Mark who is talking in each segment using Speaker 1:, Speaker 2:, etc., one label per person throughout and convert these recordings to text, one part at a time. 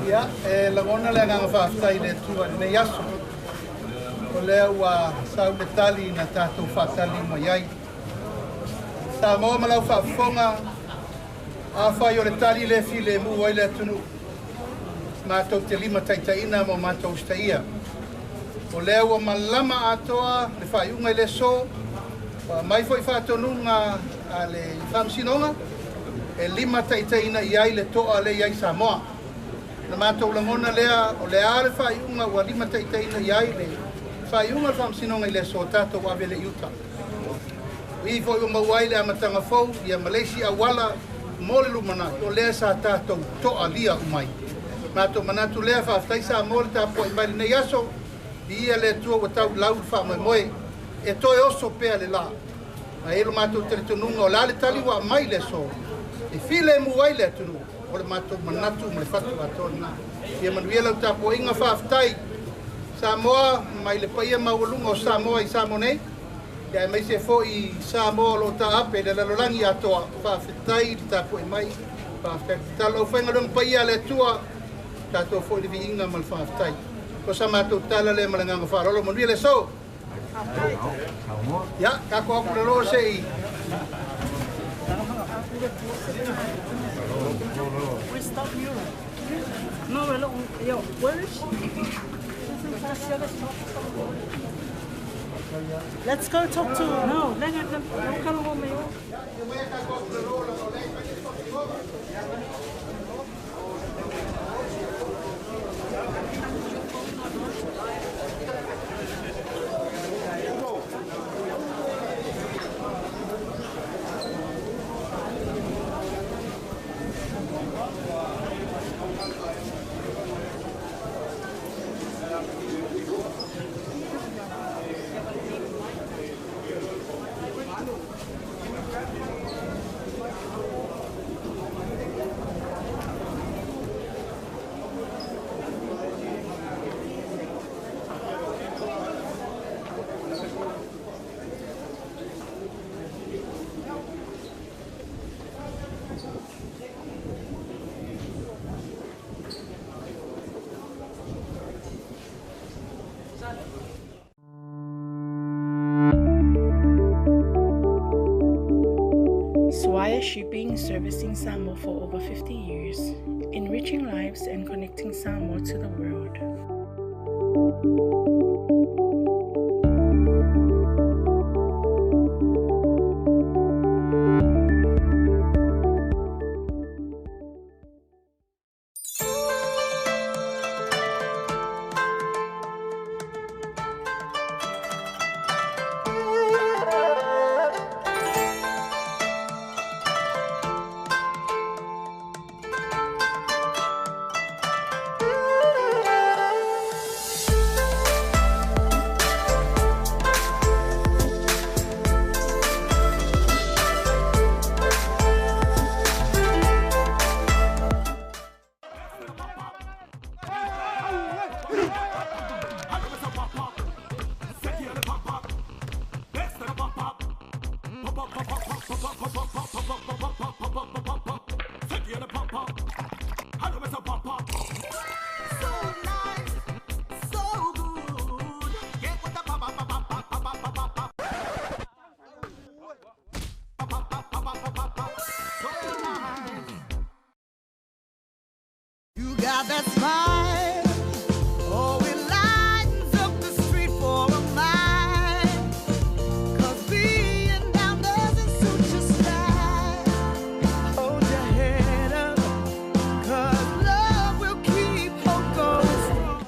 Speaker 1: Ia, e lagona le agaga faafetai i le Atua i lenei aso. O lea ua sau le tali na tatou faatali mai ai. Samoa ma lau faafofoga, afai o le tali le filemu ai le atunuu, matou te limataitaiina ma matou usitaia. O lea ua malama atoa le faaiuga i le aso, ua aumai foi faatonuga a le Faamasinoga, e limataitaiina i ai le toa lea i ai Samoa. Na matou lagona lea, o le a le faaiuga ua limataitaiina i ai le faaiuga o le Faamasinoga i le aso, tatou ave le i uta. O i foi ua maua ai le amataga fou, ia ma le isi auala Mo le lumanai, o lea sa tatou to'alia umai. Matou manatu lea, faafetai Samoa le tapua'i mai lenei aso, viia le Atua ua tau i lau le faamoemoe, e toe oso pea le lā. Ma e i ai lo matou talitonuga o le a le tali ua aumai i le aso, e filemu ai le atunuu, o le matou manatu ma le fatu atoa lena. Ia manuia lau tapuaiga, faafetai Samoa mai le paia maualuga o Samoa i Samoa nei, ia aemaise foi Samoa o lo o taape i le lalolagi atoa, faafetai le tapuai mai, faafetai le tatalo. Aufaigaluega paia a le Atua, tatou foi le viiga ma le faafetai. O sa matou tala lea ma le agaga faaaloalo, manuia le aso. Ia, tatou apu le se i.
Speaker 2: We stop you. No, yo, where is she? Let's go talk to. No,
Speaker 3: Swire Shipping, servicing Samoa for over 50 years, enriching lives and connecting Samoa to the world.
Speaker 4: You got that smile, oh, it lightens up the street for a mile. 'Cause being down doesn't suit your style. Hold your head up, 'cause love will keep hope going strong.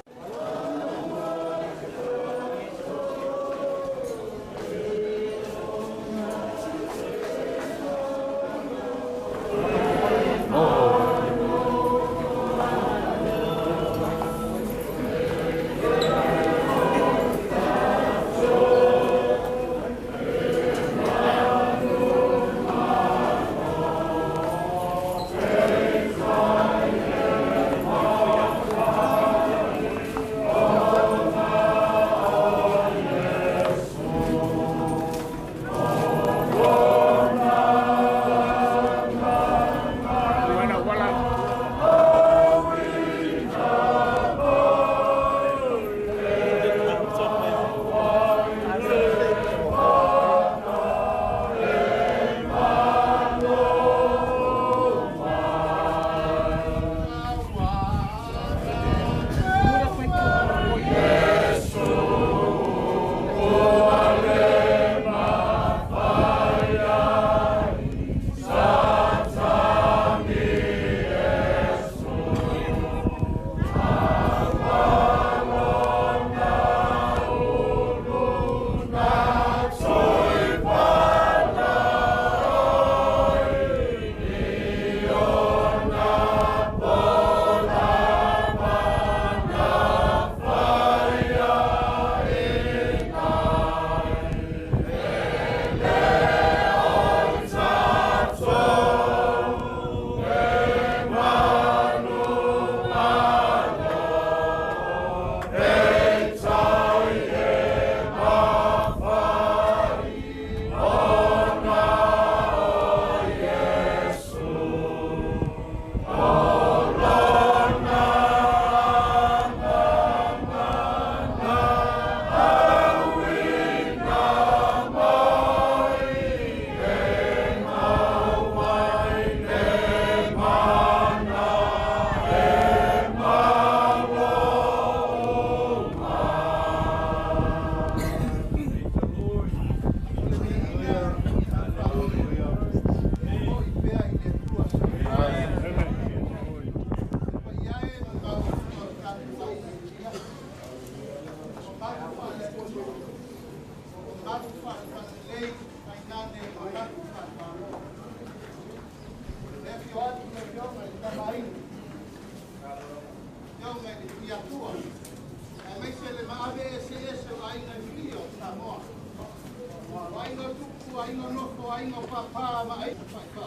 Speaker 1: aiga o pāpā ma aiga faifā.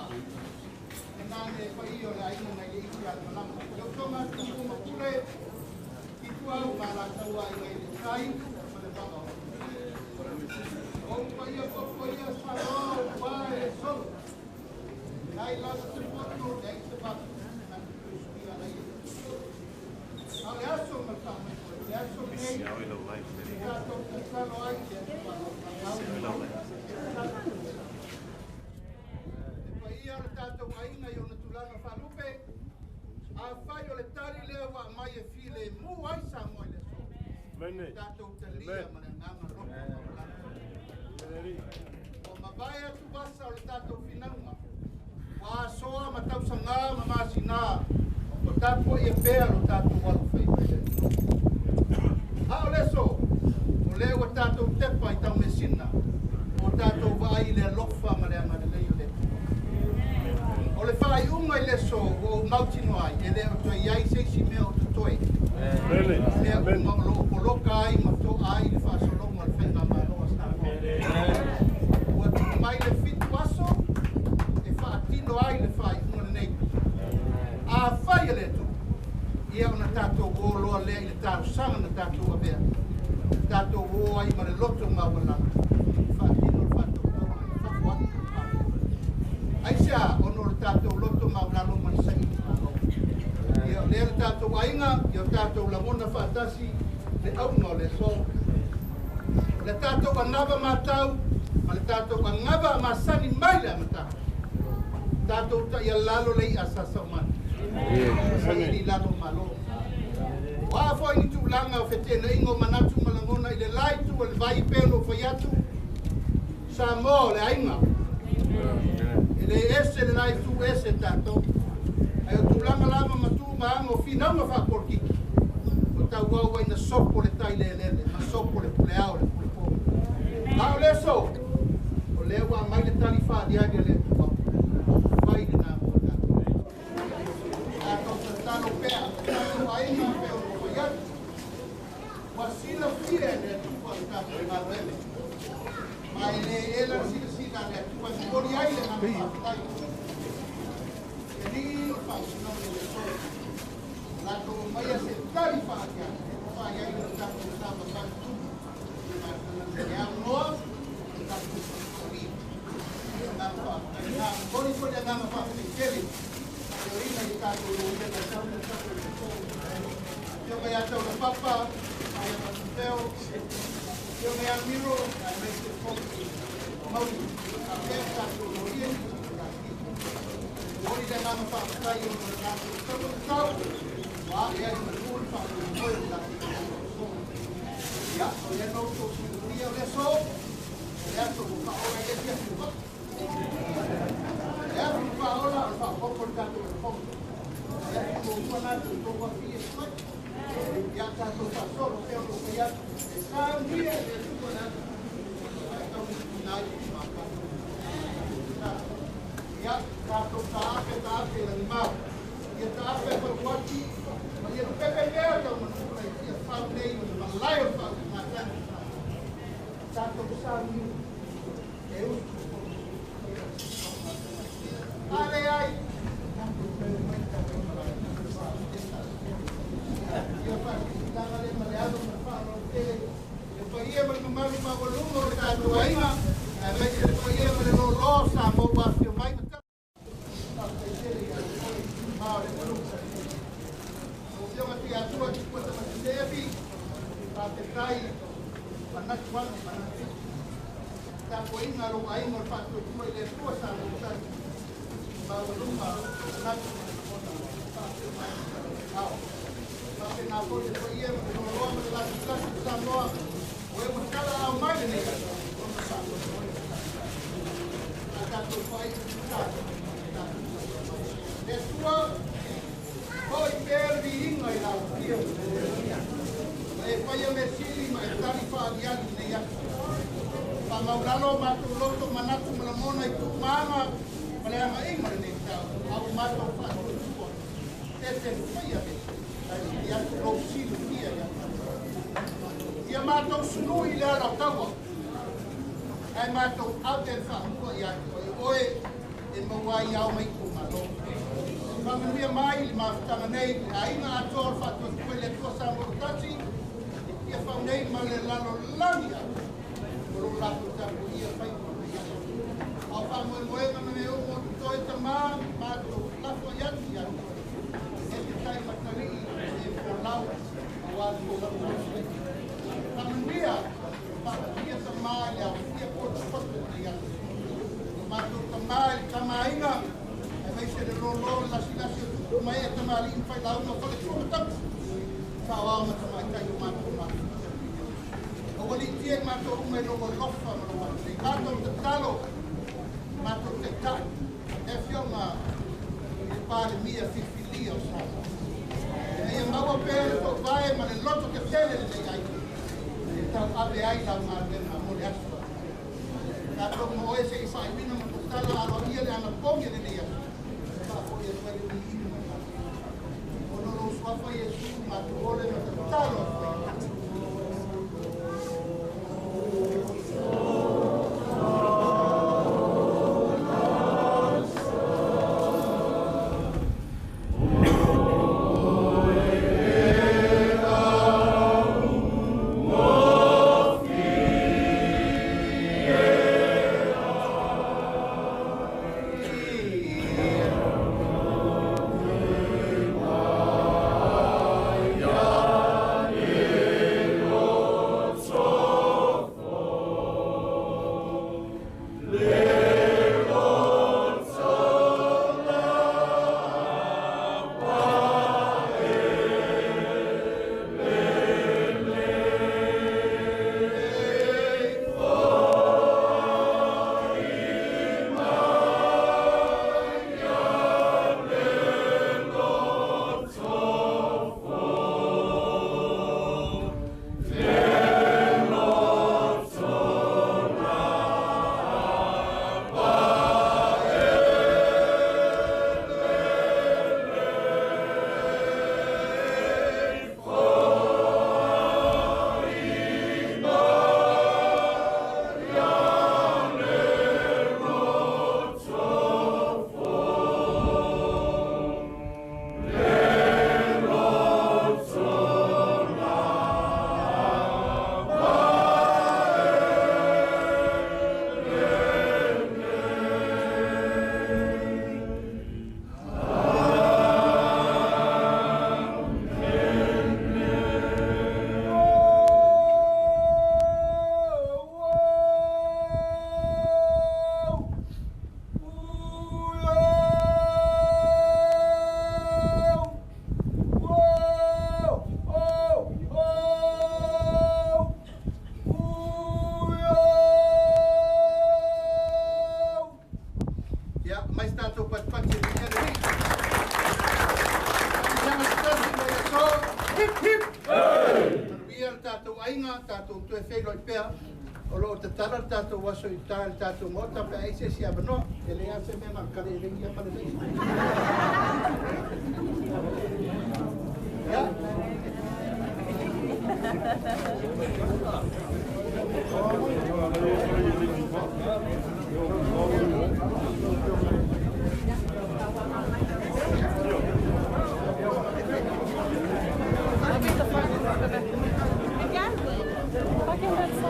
Speaker 1: E nane paia o le aiga nai le isi a le malama. Le usoga a Tumua ma Pule, Ituau ma Alataua Aiga i le Tai ma le Vaa o O ou paia fofu ia Samoa ua e le solo. Leai lava se poto, leai se vave, na te tusuia ai e. A o le aso ma le faamoemoe, le aso lenei, e tatou tatalo ai i le Atua Le paia o le tatou aiga i ona tulaga faalupe, afai o le tali lea ua aumai e filemu ai Samoa i le aso, tatou talia ma le agaga loto maualalo. Ua mavae atu vasa o le tatou finauga, ua asoa ma tausaga ma masina o tapuaia pea lo tatou alofaiva i le atunuu. A o le aso, o lea ua tatou tepa i taumeasina, o tatou vaai i le alofa ma le agalelei o le Atua. O le faaiuga i le aso ua ou mautinoa ai, e le o toe i ai se isi mea o totoe. Mea uma o lo o poloka ai ma toa ai le faasologa o le faigamalo a Samoa. Ua tuu mai le 7 aso e faatino ai le faaiuga lenei. Afai e le Atua, ia ona tatou o loa lea i le talosaga na tatou avea. Tatou o ai ma le loto maualalo, faatino le faatautoga i fafo atu o le Malo. Aisea, ona o le tatou loto maualalo ma le saili malo. Ia o lea le tatou aiga, ia o tatou lagona faatasi le auga o le aso. O le tatou anava matau ma le tatou agava masani mai le amataga. Tatou taialalo le i'a sa saumani. Saili lalo o malo. O a foi ni tulaga o feteenaiga o manatu ma lagona i le la itu o le vai pei ona ou fai atu, Samoa o le aiga. E le ese le la itu ese tatou. Ae o tulaga lava ma tu ma aga o finauga faapolokiki, o tauau ai na sopo le tai le elele ma sopo le puleao le pulepo. A o le aso, o lea ua aumai le tali faaliali a le Atua, fai lena mo tatou. Tatou tatalo pea, tatou aiga pei ona ou fai atu, ua silafia e le Atua le tatou galuega. Ma e le ela le silasila a le Atua e momoli ai le agaga faafetai. E alii o le faamasinoga i le aso, latou aumaia se tali faaaliali e mafai ai ona tatou savavali tumu e aunoa le tatou faitalia. Le agaga faafetai lena. Momoli foi le agaga faafetai tele faaleoina i tatou loia na sau na sau i le aso. Afioga ia Taulapapa, Maia Matufeo, Afioga ia Miro, aemaise foi Mauli, faapea tatou loia i Momoli le agaga faafetai ona o le latou taumatau ua ae ai manu le faamoemoe o le latou aso. Ia, o lea na outou silafia o le aso, o le aso ua faaola i le isi afi vaa. O le afi faaola o le faaopoopo o le tatou elefono. O le afi muamua lena tou afi e fai. Ia, tatou faasolo pei ona ou fai atu, e saunia e le Atua le aso e taunuuina ai ma tatou. Ia, tatou taape taape i lagimao. Ia taape fauati, ma ia lupepe pea tau manu na ia fau nei o le malae o le faautugatagi o Samoa. Tatou sauniu e utu A leai, tatou toe mai tau malae. Ia faasilasila le ma le alo ma le faaaloalo tele le paia ma le mamalu maualuga o le tatou aiga, aemaise le paia ma le lōlō o Samoa ua afio mai ma faafetai tele ia te oe ma o le atunuu. Lau Afioga Tuiatua Tupua Tamasese Epi, faafetai manatu atu manatu. Tapuaiga a lou aiga o le faatuatua i le Atua sa mausali maualuga manatu ma le lagona faafio mai ao. Faapena foi le paia ma le loaloa ma le lasilasi o Samoa, o e ua tala ao mai lenei aso, ona faamoemoe a tatou fai le Atua foi pea le viiga i lau afio ma e faia measili ma e tali faaliali lenei aso. Faamaulalo matou loto manatu ma lagona i tuumaga ma le agaiga lenei tau au matou faatuatua e te faia me ai atu lou silafia ia ia matou sului le ala o taua. Ae matou ave le faamua ia te oe, o oe e maua ai ao ma iu o malo. Faamanuia mai le mafutaga nei i le aiga atoa o le Faatuatua i le Atua Samoa ua tasi, i Tiafau nei ma le lalolagi atoa, o lo o latou tapuaia faiva ma lenei aso. A o faamoemoega ma mea uma o totoe Tama, matou lafo ai atu ia te oe, e te Taimatalii e folau aua le folauga o le Faamanuia, faamanuia Tama i le aofia potopoto o lenei aso. O matou Tama i le tamaaiga, aemaise le lolo le lasilasi o tupu mai e tamalii ma failauga o faletua ma tausi, saoao ma tamaitai o matou mafuta. Aualiitia i matou uma i lou alofa ma lou agalelei. Matou tatalo, matou taitai, le afioga i le Palemia filifilia o Samoa, ina ia maua pea le toovae ma le loto tetele lenei aiga e tauave ai lau galuega mo le aso. Tatou ma oe se i faaiuina ma tatala aloaia le anapogi o lenei aso, faafoi atu ai le viiga ma le faafetai. Ona o lou suafa Iesu matou ole ma tatalo atu ai. Ia, mai se tatou patipati e viia le Alii. Siaga se tasi mo le aso. Hip hip! Manuia le tatou aiga, tatou toe feiloai pea. O lo o tatala le tatou aso i uta i le tatou maota pe a i ai se isi avanoa. E leai lava se mea na o le kaleelegia ma le leisi. Ia.
Speaker 2: Again? Fucking that's so.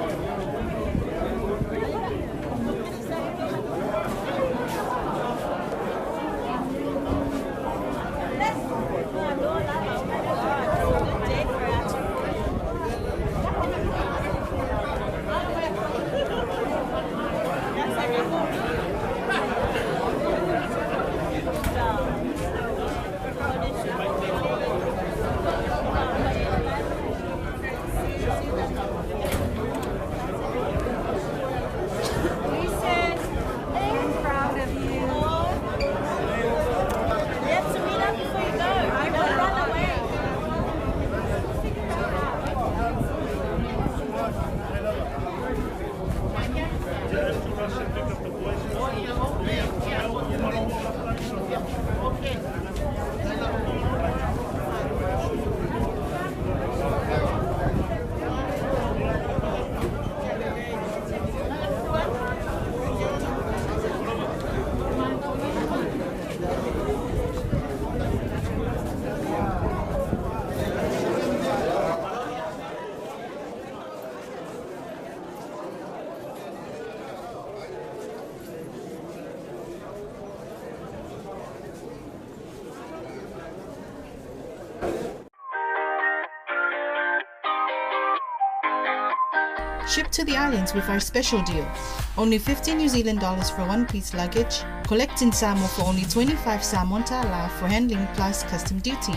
Speaker 5: Ship to the islands with our special deal. Only 50 New Zealand dollars for one piece luggage. Collect in Samoa for only 25 Samoan ta'ala for handling plus custom duty.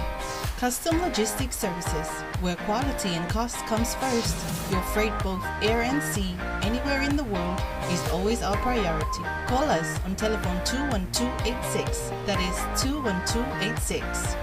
Speaker 5: Custom Logistics Services, where quality and cost comes first. Your freight both air and sea, anywhere in the world, is always our priority. Call us on telephone 21286. That is 21286.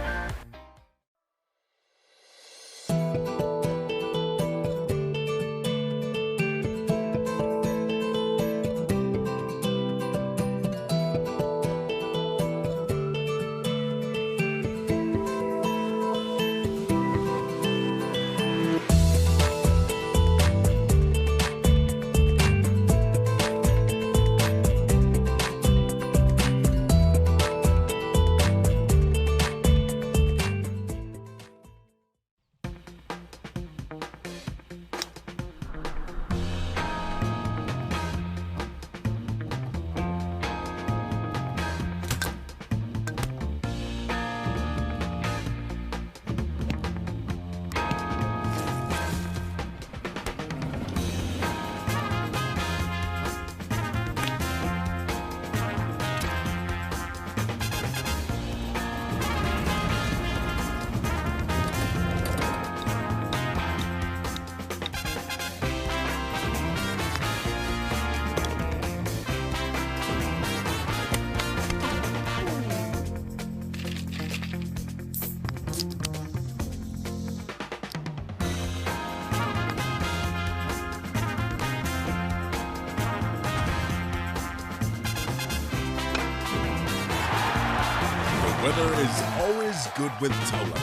Speaker 6: Weather is always good with Taula.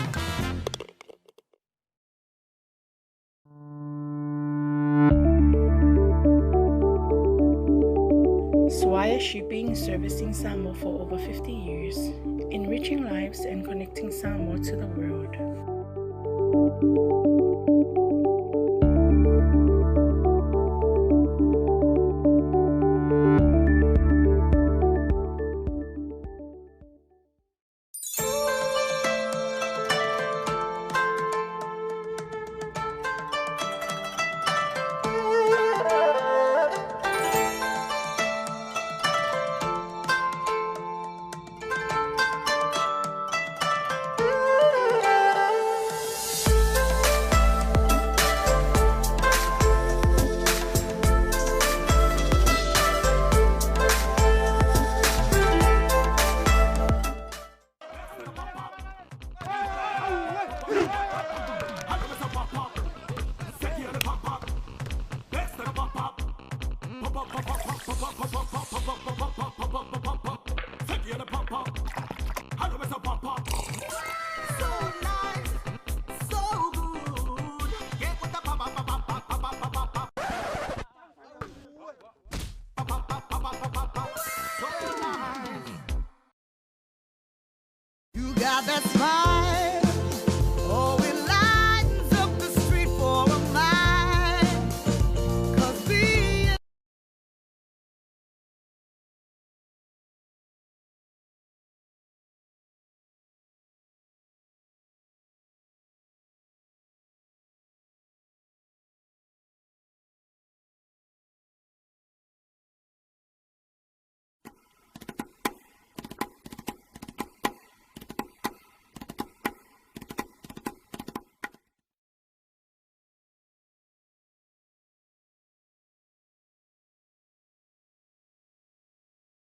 Speaker 3: Swire Shipping, servicing Samoa for over 50 years, enriching lives and connecting Samoa to the world.
Speaker 4: You got that smile.